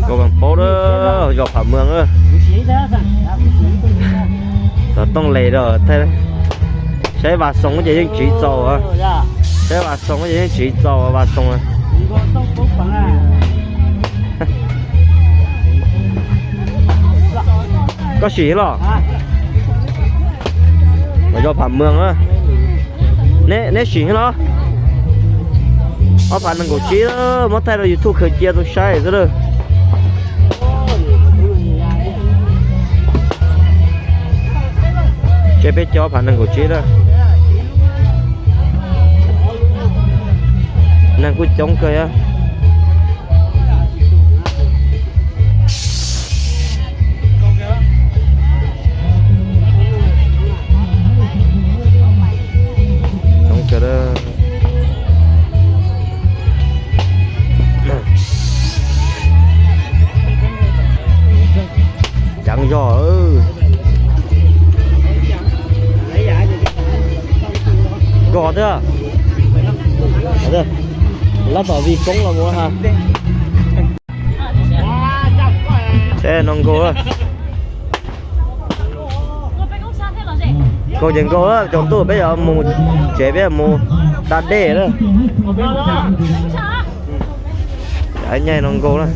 Nkauj Vaj Paub lawm, zos Pham Meeg lawm. Tom Tooj Les lawm, saib Vas Xoos ces yeej tsiv txaus, saib Vas Xoos ces yeej tsiv txaus Vas Xoos. Koj sim los? Zos Pham Meeg na. Neb sim los? Ob phav nees nkaum tsib, muab thaij rau YouTube khaws cia tau saib xwb lawm. Tseb peb caug ob phav nees nkaum tsib na. Neeg kuj coob kawg thiab. Ceev zog. Nkauj thiab. Lab tom vij koob los mus ha. Seb no nkauj. Nkauj ces nkauj, tsaus ntuj peb yuav mus tsev, peb yuav mus da dej lawm. Nyaij no nkauj na.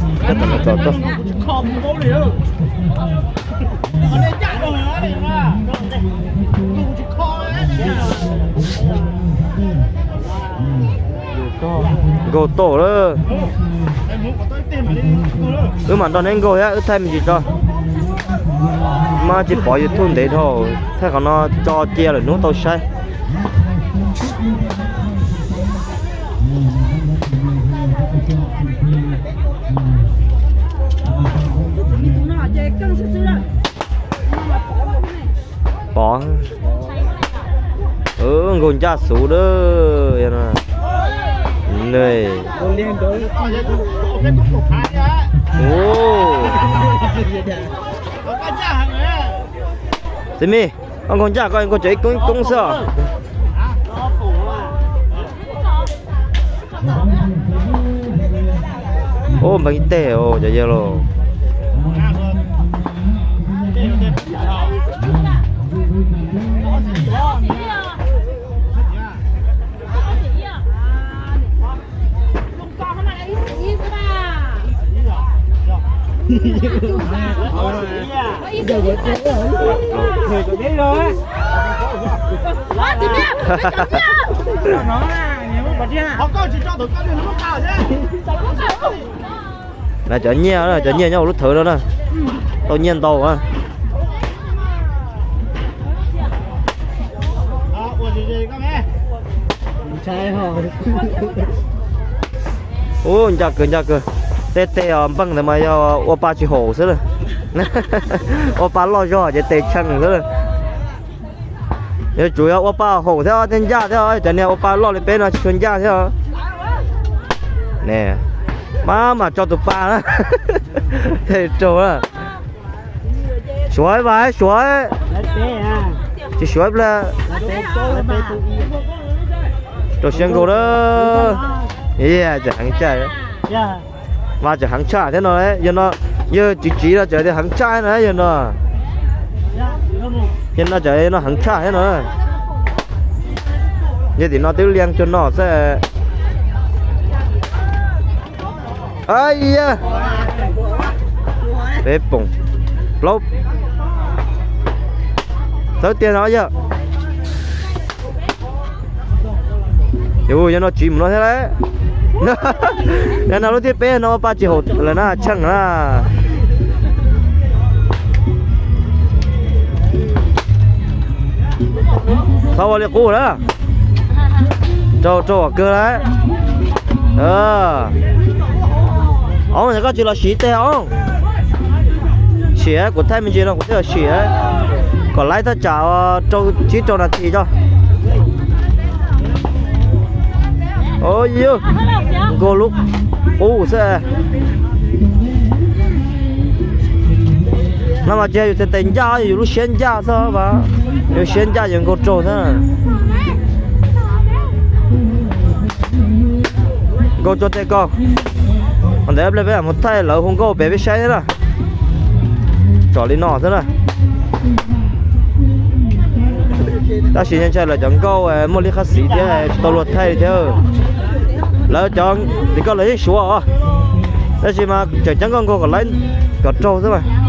Nkauj tau lawm. Wb mam nrog neb nkauj thiab, wb thaij me ntsis tso. Maj tsis pov YouTube ntev dhau, thaij qhov no tso cia lwm hnub tau saib. Pov. Nkauj ncaj xuv lawm. Txiv Mej, ob nkauj ncaj koj, nkauj tseem ib koob ib koob xwb os. Ub, npeev teg cov yawg lauj. Na cov nyiaj, cov nyiaj nyob hauv lub thawv no na. Tau nyiaj ntau na. Ub, ncaj kawg ncaj kawg. Tej tes npeej ntawd mas yog ua pa tsis haum xwb lawm. Ua pa loj zog ces tes tsheej xwb lawm. Yuav tsum yog ua pa haum thiab, thiaj ncaj thiab, cov niag ua pa loj li peb no tsis tshua ncaj thiab. Ne, maj mam tso tus pa na. Tej raug na. Suav, Vas, suav. Tsis suav ib pliag. Rau siab nkauj na. Tseem heev tshaj. Vas tseem heev tshaj thiab no, yog no, yog tsiv tsiv no tseem tias heev tshaj no yog no. Yog no tseem no heev tshaj thiab no. Yog tim no twb liab cuag no xwb. Yog peb poom plaub. Txawv tiag no yog. Yus yog no tsiv mus no thiab lauj. Yog no lub thib peb no ua pa tsis haum lawm na, tsheej na. Txhob ua li qub na. Raug, raug kawg lawm. Os, koj tsis los siv tes os. Sim, kuv thaij me ntsis no kuv thiaj los sim. Kom laib thaj tsam rau tsib rau nas this tso. Yus, nkauj lub qub xwb. No mas tsis yog yus tes tes ncaj, yus lub siab ncaj xwb mas. Yus siab ncaj yus nkauj raug xwb. Nkauj tso tej koj. Ib pliag peb mam mus thaij lawv hu nkauj pem peb saib thiab na. Tsom li no xwb na. Tab sis ntshai lawv cov nkauj muaj li qhab xis thiab tsis tau luag thaij li thiab. Lawv cov tim ko lawv yeej suav os, tab sis mas tseem cab nkauj nkaus kom laiv kom raug xwb mas.